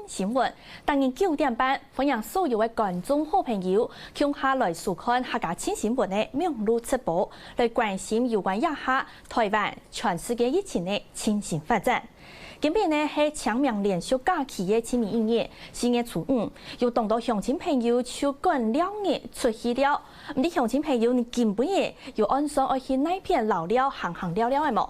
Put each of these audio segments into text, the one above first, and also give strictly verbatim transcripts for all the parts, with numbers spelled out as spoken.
新聞，逐日九點半，歡迎所有个觀眾好朋友，共下來收看客家新新聞个網路直播，來關心有關這下台灣、全世界疫情个最新發展。今晡日呢係清明連續假期个最尾一日，四月初五，有當多鄉親朋友就趕尞日出去尞。毋知鄉親朋友你今晡日有按算愛去哪片尞尞、行行尞尞个無？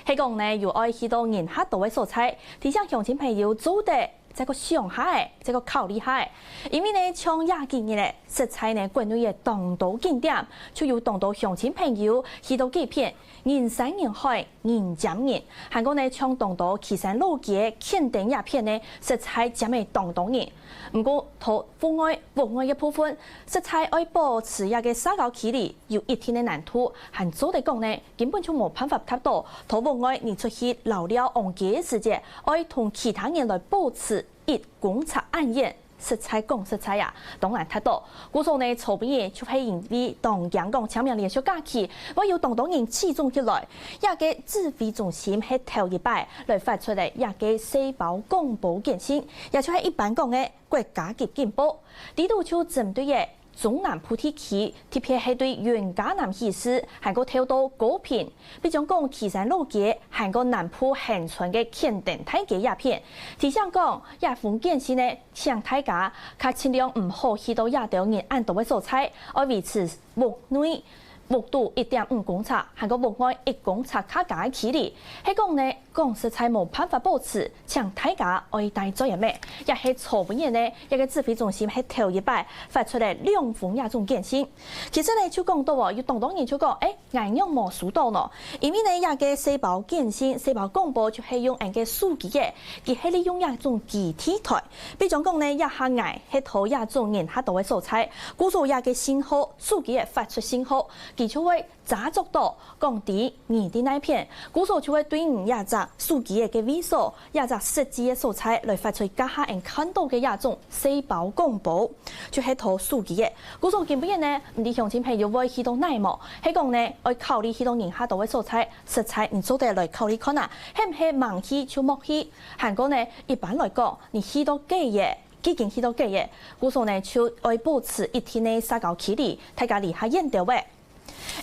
係講呢，有愛去到人較多个所在，提醒鄉親朋友做得再過想下仔，再過考慮下仔。因為呢，像這幾日仔，實在呢，國內个當多景點，就有當多鄉親朋友去到該片，人山人海，人尖人。還過呢，像當多旗山老街、墾丁這片呢，實在尖仔當多人。毋過，在戶外、屋外个部分，實在愛保持這个社交距離，有一定个難度，還做得講呢， 根本就無辦法達到，在屋外你出去尞尞、逛街个時節，愛同其他人來保持一公尺恁遠，實在講實在啊，當難達到。故所呢，昨晡日就係因為當驚講清明連續假期，會有當多人聚集起來，這个指揮中心係頭一擺來發出來這个細胞廣播簡訊，也就係一般講个國家級警報。裡肚就針對个 中南部地區，特別係對雲嘉南起始，還過透到高屏，比將講旗山老街，還過南部恆春个墾丁大街這片。提醒講，這封簡訊呢，請大家較盡量毋好去到這兜人恁多个所在，愛維持屋內、屋肚一點五公尺，還過屋外一公尺較加个距離。係講呢， 講實在無辦法保持，請大家愛戴嘴仔乜，也係昨晡日呢，這个指揮中心係頭一擺發出來兩封這種簡訊。其實呢，就講到哦，有當多人就講，欸，𠊎仰無收到呢？因為呢，這个細胞簡訊、細胞廣播就係用𠊎个手機仔，佢係利用這種基地台。比將講呢，這下𠊎係在這種人較多个所在，故所這个信號，手機仔發出信號，佢就會 抓捉到講知你在哪片，故所就會對你這隻手機仔个位所、這隻實際个所在來發出這下𠊎看到个這種細胞廣播，就係在手機仔。故所今晡日呢，毋知鄉親朋友會去到哪無？係講呢，愛考慮去到人較多个所在，實在你做得來考慮看啊，係毋係吂去就莫去？還過呢，一般來講，你去到該仔，既經去到該仔，故所呢就愛保持一定个社交距離，大家離較遠兜仔。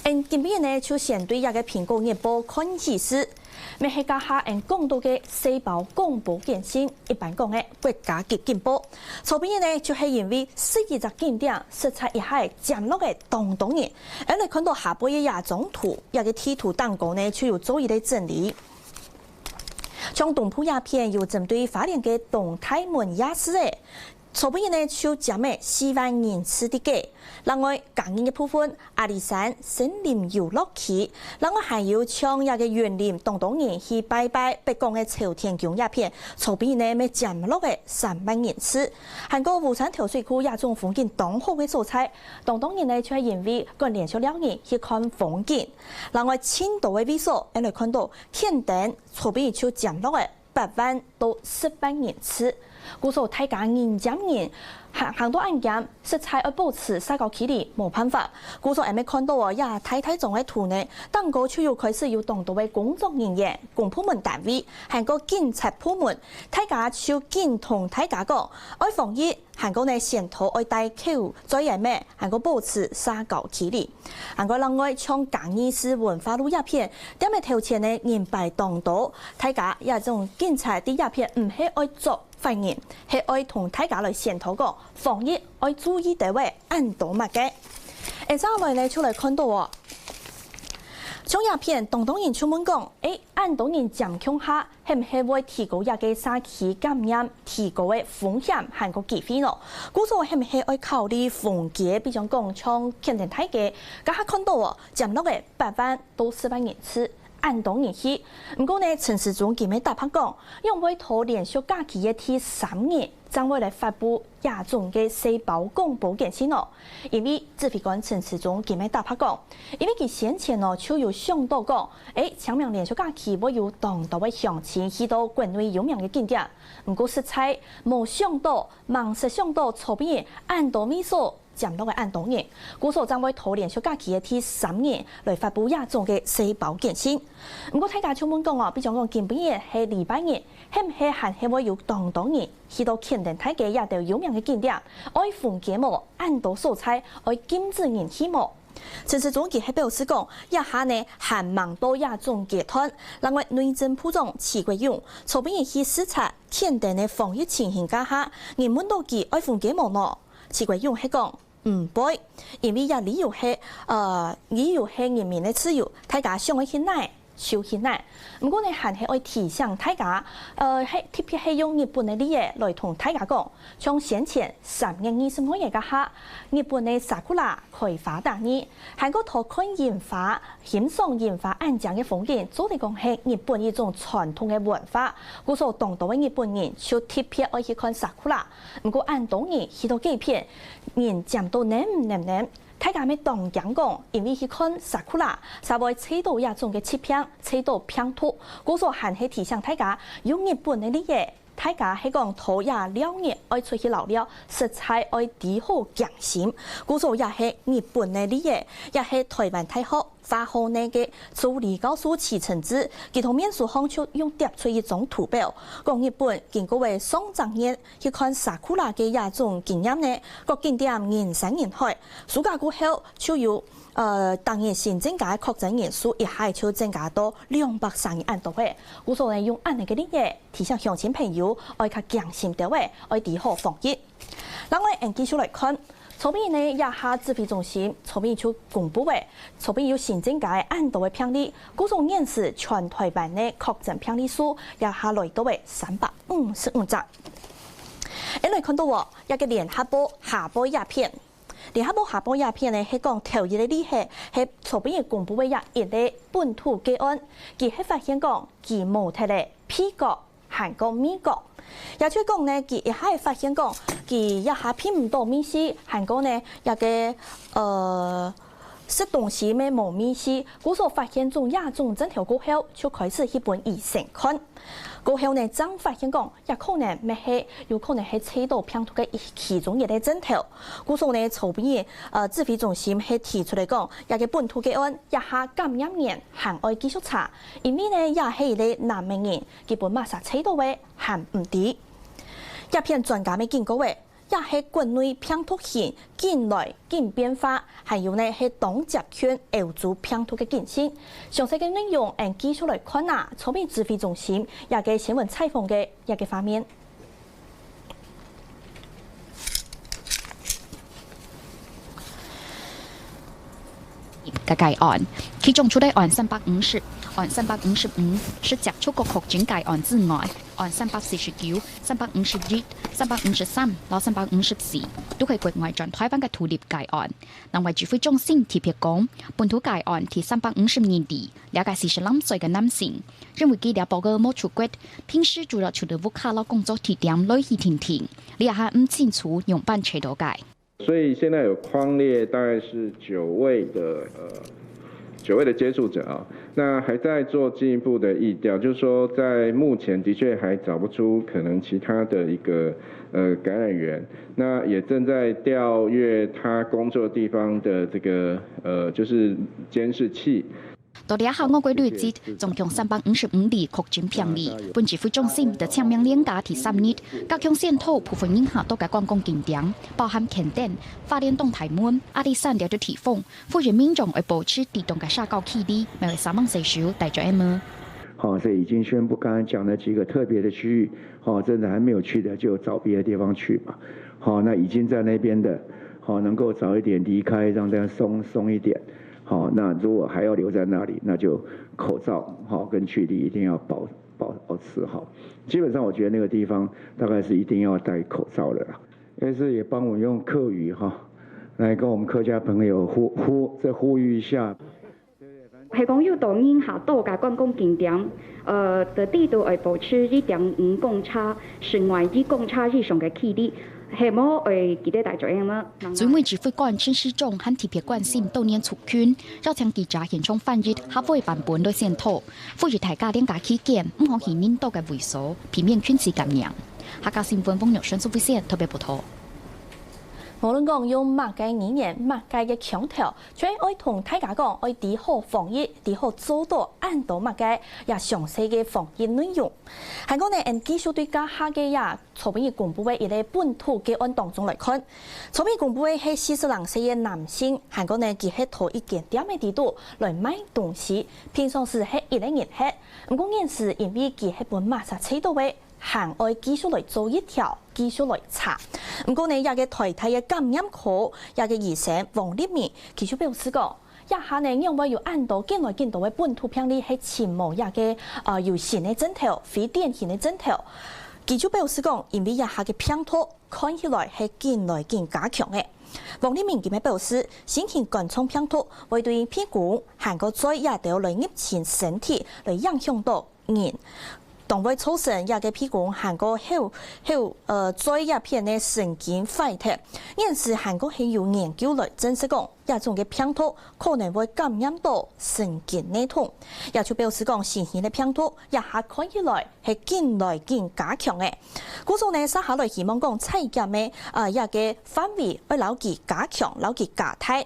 𠊎今晡日呢，就先對這个蘋果日報看起始。乜係這下𠊎講到个細胞廣播簡訊，一般講个國家級警報。昨晡日呢，就係因為十一隻景點實在一下仔尖落仔當多人。𠊎來看到下背个這張圖，這个地圖頂高呢，就有做一个整理。像東部這片有針對花蓮个東大門夜市仔， 昨晡日呢，就尖仔四萬人次在該。另外，假日个部分，阿里山森林遊樂區，另外還有像這个雲林當多人去拜拜北港个朝天宮這片，昨晡日呢，乜尖落仔三萬人次。還過烏山頭水庫這種風景當好个所在，當多人呢，就係因為趕連續尞日去看風景。另外，盡多个位所，𠊎來看到墾丁昨晡日就尖落仔 八萬到十萬人次。故所大家人尖人，行，行到恁尖，實在愛保持社交距離，無辦法。故所𠊎乜看到哦，這大大張个圖呢，頂高就有開始有當多个工作人員、公部門單位，還過警察部門，大家就緊同大家講，愛防疫，還過呢，先頭愛戴口罩仔乜，還過保持社交距離。還過另外，像嘉義市文化路這片，店仔頭前呢，人排當多，大家這種警察在這片毋係愛捉 犯人，係愛同大家來宣導講，防疫愛注意兜仔，恁多麼个。接下來呢，就來看到哦，像這片當多人就問講，欸，恁多人尖共下，係毋係會提高這个社區感染提高个風險還過機會呢？故所係毋係愛考慮封街，比將講像墾丁大街，這下看到哦，尖落仔八萬到十萬人次。 恁多人去。毋過呢，陳時中佢乜搭白講，仰會在連續假期个第三日，正會來發布這種个細胞廣播簡訊哦。因為指揮官陳時中佢乜搭白講，因為佢先前哦就有想到講，欸，清明連續假期會有當多个鄉親去到國內有名个景點，毋過實在無想到，吂識想到昨晡日恁多位所尖落个恁多人，故所正會拖連續假期个第三日來發布這種个細胞簡訊。毋過大家就問講哦，比將講今晡日係禮拜日，係毋係還係會有當多人去到墾丁大街這兜有名个景點，愛封街無？恁多所在愛禁止人去無？陳時中佢係表示講，這下呢還吂到這種階段。另外，內政部長徐國勇昨晡日去視察墾丁个防疫情形該下，人問到佢愛封街無呢？徐國勇係講， 毋會，因為這理由係，呃，理由係人民个自由，大家想愛去哪就去哪。毋過呢，還係愛提醒大家，呃，係特別係用日本个例仔來同大家講，像先前三月二十號个該下，日本个sakura開花第二，還過討看櫻花、欣賞櫻花恁靚个風景，做得講係日本一種傳統个文化，故所當多个日本人就特別愛去看sakura。 毋過恁多人去到該片，人尖到淰淰淰，大家乜當驚講，因為去看sakura，煞會揤到這種个疾病，揤到病毒。故所還係提醒大家，用日本个例仔，大家係講討這尞日愛出去尞尞，實在愛知好驚心。故所這係日本个例仔，也係臺灣大學 化學系个助理教授徐承志，佢同面書項就用貼出一張圖表，講日本經過个上隻月去看sakura个這種經驗呢，各景點人山人海，暑假過後就有，呃，逐日新增加个確診人數一下就增加到兩百三十恁多个。故所呢，用恁樣个例仔提醒鄉親朋友，愛較驚心兜仔，愛知好防疫。另外，𠊎繼續來看，昨晡日呢，這下指揮中心昨晡日就公布个， 昨晡日有新增加个恁多个病例，故所現時全臺灣个確診病例數也下來到个三百五十五隻。𠊎來看到哦，這个聯合報下背這篇，聯合報下背這篇呢，係講頭一个例仔，係昨晡日公布个這一个本土個案，佢係發現講佢無忒个美國 還過美國。也就講呢，佢一下發現講，佢一下鼻毋著味緒，還過呢，這个，呃，食東西乜無味緒，故所發現種這種症頭過後，就開始去分醫生看。過後呢，正發現講，也可能乜係，有可能係揤著病毒个一其中一个症頭。故所呢，昨晡日，呃，指揮中心係提出來講，這个本土個案，這下感染源還愛繼續查，因為呢，也係一个南美人， 佢分麼儕揤著个還毋知。這篇專家乜警告个，這係國內病毒型緊來緊變化，還有呢係當接近歐洲病毒个警訊。詳細个內容，𠊎等繼續來看啊，昨晡日指揮中心這个新聞採訪个這个畫面。 个個案，其中除了案三百五十、案三百五十五係接觸過確診个案之外，案三百四十九、三百五十一、三百五十三摎三百五十四，都係國外轉臺灣个獨立個案。另外，指揮中心特別講，本土個案第三百五十二例，這个四十零歲个男性，因為佢這駁仔無出國，平時主要就在屋下摎工作地點來去停停，這下毋清楚仰般揣著个。 所以現在有匡列大概是九位的，呃，九位的接觸者啊，那還在做進一步的疫調，就是說在目前的確還找不出可能其他的一個，呃，感染源，那也正在調閱他工作地方的這個，呃，就是監視器。 到這下五月六日，總共三百五十五例確診病例，分指揮中心在清明連假第三日，加強宣導部分人客到个觀光景點，包含墾丁、花蓮東大門、阿里山這兜地方，呼籲民眾愛保持適當个社交距離，乜愛三項洗手，戴著M。好，所以已經宣布剛才講的幾個特別的區域，好，真的還沒有去的就找別的地方去吧。好，那已經在那邊的，好，能夠早一點離開，讓大家鬆，鬆一點。 好，那如果還要留在那裡，那就口罩，好，跟距離一定要保，保，保持好。基本上，我覺得那個地方大概是一定要戴口罩的啦。但是也幫我用客語哈，來跟我們客家朋友呼，呼，再呼籲一下。係講有到人客多个觀光景點，呃，在裡肚愛保持一點五公尺，室外一公尺以上个距離， 係無愛記得戴著M。專門指揮官陳時中還特別關心多年族群，邀請記者現場翻譯客話版本來宣導，呼籲大家連假期間毋好去人多个位所，避免群聚感染。客家新聞王玉順、蘇慧仙特別報導。無論講用麼个語言、麼个个腔調，就係愛同大家講，愛知好防疫，知好做到恁多麼个，也詳細个防疫內容。還過呢，𫣆繼續對這下个這昨晡日公布个一個本土個案當中來看，昨晡日公布个係四十零歲个男性，還過呢，佢係在一間店个底肚來賣東西，平常時係一個人歇，毋過現時因為佢係分麼儕揣到个， 還愛繼續來做一條，繼續來查。毋過呢，這個臺大个感染科，這個醫生王立明，佢就表示講，這下呢，仰會有恁多緊來緊多个本土病例係尋無這個，呃，有新个症頭，非典型个症頭。佢就表示講，因為這下个病毒看起來係緊來緊加強个。王立明佢乜表示，新型冠狀病毒會對鼻公還過嘴這兜來入侵身體，來影響到 人，當會造成這個鼻公還過喉，喉，呃，嘴這片个神經壞忒。現時還過係有研究來證實講，這種个病毒可能會感染到神經系統。也就表示講，新型个病毒這下看起來係緊來緊加強个。故所呢，接下來希望講採檢个，呃，這個範圍愛摎佢加強，摎佢加大。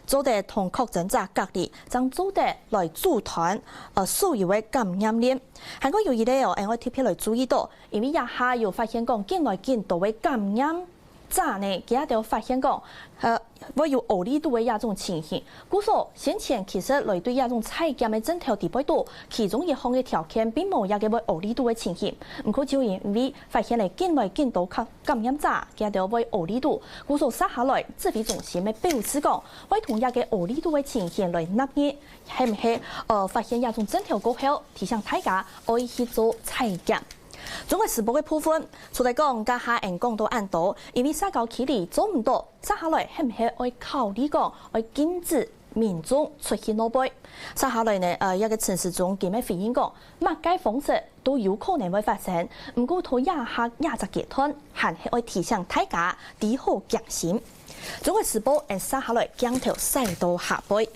做得同確診者隔離，正做得來阻斷，呃，所有个感染鏈。還過有一個哦，𫣆愛特別來注意到，因為這下有發現講，緊來緊多个感染者呢，佢兜發現講，呃，會有屙痢肚个這種情形。故所，先前其實來對這種採檢个症頭底背肚，其中一項个條件並無這個會屙痢肚个情形。毋過就因為發現了緊來緊多確 感染者，佢兜會屙痢肚。故所接下來，指揮中心个表示講，會同這個屙痢肚个情形來納入，係毋係，呃，發現這種症頭過後，提醒大家愛去做採檢。中國時報个部分，除了講，這下𫣆講到恁多，因為社交距離做毋到，接下來係毋係愛考慮講，愛禁止 民眾出去外背。接下來呢，呃，這個陳時中佢乜回應講，麼个方式都有可能會發生，毋過在這下這隻階段，還係愛提醒大家知好驚心。中國時報，𫣆接下來鏡頭徙到下背，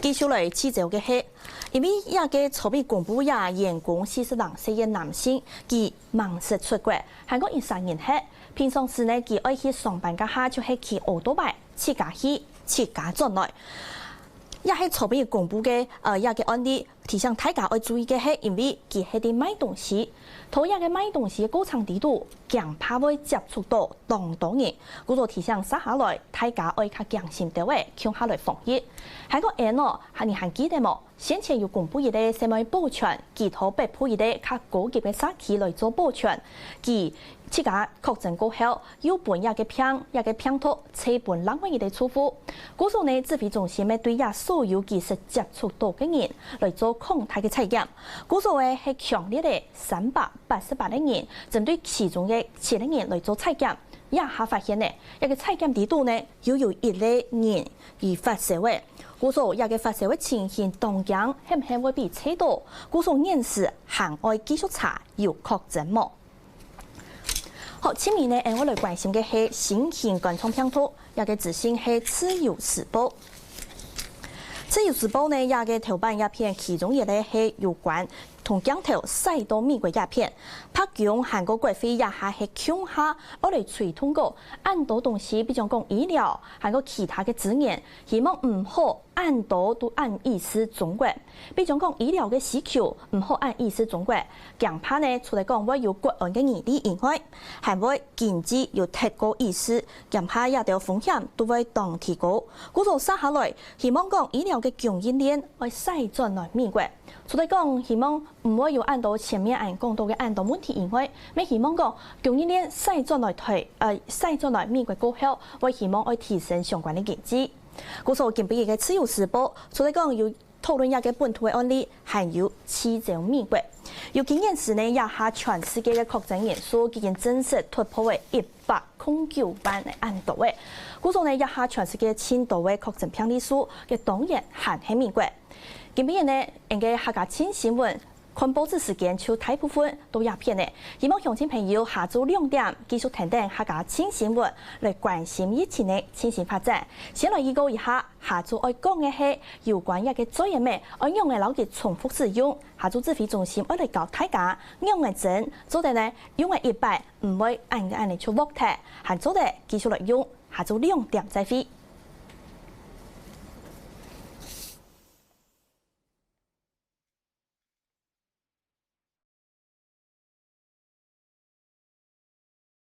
繼續來聚焦个係，因為這個昨晡日公布這員工四十零歲个男性，佢吂識出國，還過一儕人歇，平常時呢，佢愛去上班該下就係騎oo-tóo-bái，自家去， 自家轉來。也係昨晡日公布个，呃，這個案例，提醒大家愛注意个係，因為佢係在賣東西，在這個賣東西个過程底肚，驚怕會接觸到當多人，故所提醒接下來，大家愛較驚心兜仔，共下來防疫。還過𫣆哦，還，你還記得無？ 先前有公布一個細妹保全，佢在北部一個較高級个社區來做保全，佢自家確診過後，又分這個病，這個病毒傳分另外一個住戶。故所呢，指揮中心乜對這所有佢識接觸到个人來做抗體个採檢。故所个係強烈个三百八十八個人，針對其中个七個人來做採檢。這下發現呢，這個採檢底肚呢，又有一個人佢發燒个。 故所這個發燒个情形當驚，係毋係會分人揣到？故所現時還愛繼續查有確診無？好，今晡日呢，𫣆會來關心个係新型冠狀病毒，這個資訊係自由時報。自由時報呢，這個頭版這篇其中一個係有關 同鏡頭徙到美國這片，白宮還過國會這下係共下愛來催動講，恁多東西，比將講醫療，還過其他个資源，希望毋好恁多都恁倚恃中國。比將講醫療个需求，毋好恁倚恃中國，驚怕呢，除了講會有國安个疑慮以外，還會經濟有忒過倚恃，驚怕這兜風險都會當提高。故所接下來，希望講醫療个供應鏈愛徙轉來美國。 除了講，希望毋會有恁多前面𫣆講到个恁多問題以外，乜希望講供應鏈徙轉來台，呃，徙轉來美國過後，會希望愛提升相關个經濟。故所今晡日个自由時報，除了講有討論這個本土个案例，還有聚焦美國。尤其現時呢，這下全世界个確診人數已經正式突破了一百空九萬个恁多个。故所呢，這下全世界盡多个確診病例數，个當然還係美國。 今晡日呢，𫣆个客家新新聞，看報紙時間就大部分到這片了。希望鄉親朋友下晝兩點繼續跈等客家新新聞，來關心疫情个最新發展。先來預告一下，下晝愛講个係有關這個嘴仔乜，愛仰仔摎佢重複使用。下晝指揮中心愛來教大家仰仔整，做得呢，用个一擺，毋會恁个恁呢就㧒忒，還做得繼續來用。下晝兩點再會。